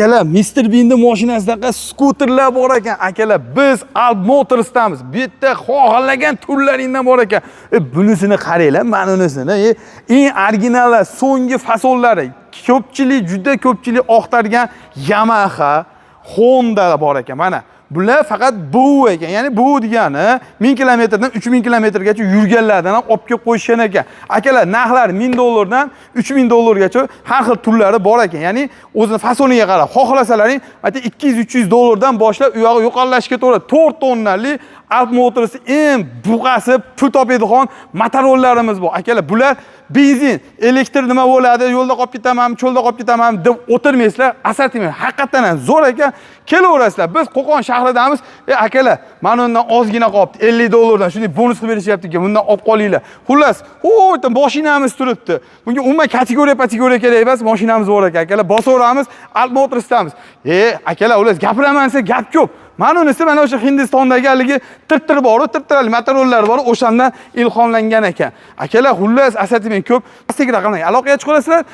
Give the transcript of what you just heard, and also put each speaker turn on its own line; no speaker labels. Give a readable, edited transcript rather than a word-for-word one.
Akalar, Mr. Bean'ni mashinasidaqa skuterlar bor ekan. Akalar, biz Alp Motorsdamiz. Bu yerda xohlagan turlaringdan bor ekan. Bunisini qaranglar, mana unisini. Eng originali, so'nggi fasonlari. Ko'pchilik, juda ko'pchilik oqtargan Yamaha, Honda bor ekan. Mana bular faqat bu ekan. Ya'ni bu degani 1000 kilometrdan 3000 kilometrgacha yurganlardan ham olib kelib qo'yishgan ekan. Akalar, narxlar 1000 dollardan 3000 dollargacha har xil turlari bor ekan. Ya'ni o'zini fasoniga qarab, xohlasalaring, ayta 200-300 dollardan boshlab u yog'i yuqorilashga to'g'ri 4 tonnali Alp Motors eng buqasi pul topadigan motorollarimiz bor. Akalar, bular benzin, elektr nima bo'ladi, yo'lda qolib ketamanmi, cho'lda qolib ketamanmi deb o'tirmaysizlar. Asal tegmang. Haqiqatan ham zo'r ekan. Kelaverasizlar. Biz Qo'qon shahridamiz. Akalar, mana undan ozgina qolibdi. 50 dollardan shunday bonus qilib berishyapti ekan. Bundan olib qolinglar. Xullas, yerda mashinamiz turibdi. Bunga umuman kategoriya kategoriya kerak emas, mashinamiz bor ekan. Akalar, bosaveramiz, Alp Motorsdamiz. Akalar, xullas, gapiraman desa gap ko'p. Mana unisi mana o'sha Hindistondagi haligi tirtir bor, tirtirali motorollar bor, o'shandan ilhomlangan ekan. Akalar, xullas, asatmang ko'p. Pastdagi raqamlarga aloqaga chiqa olasizlar.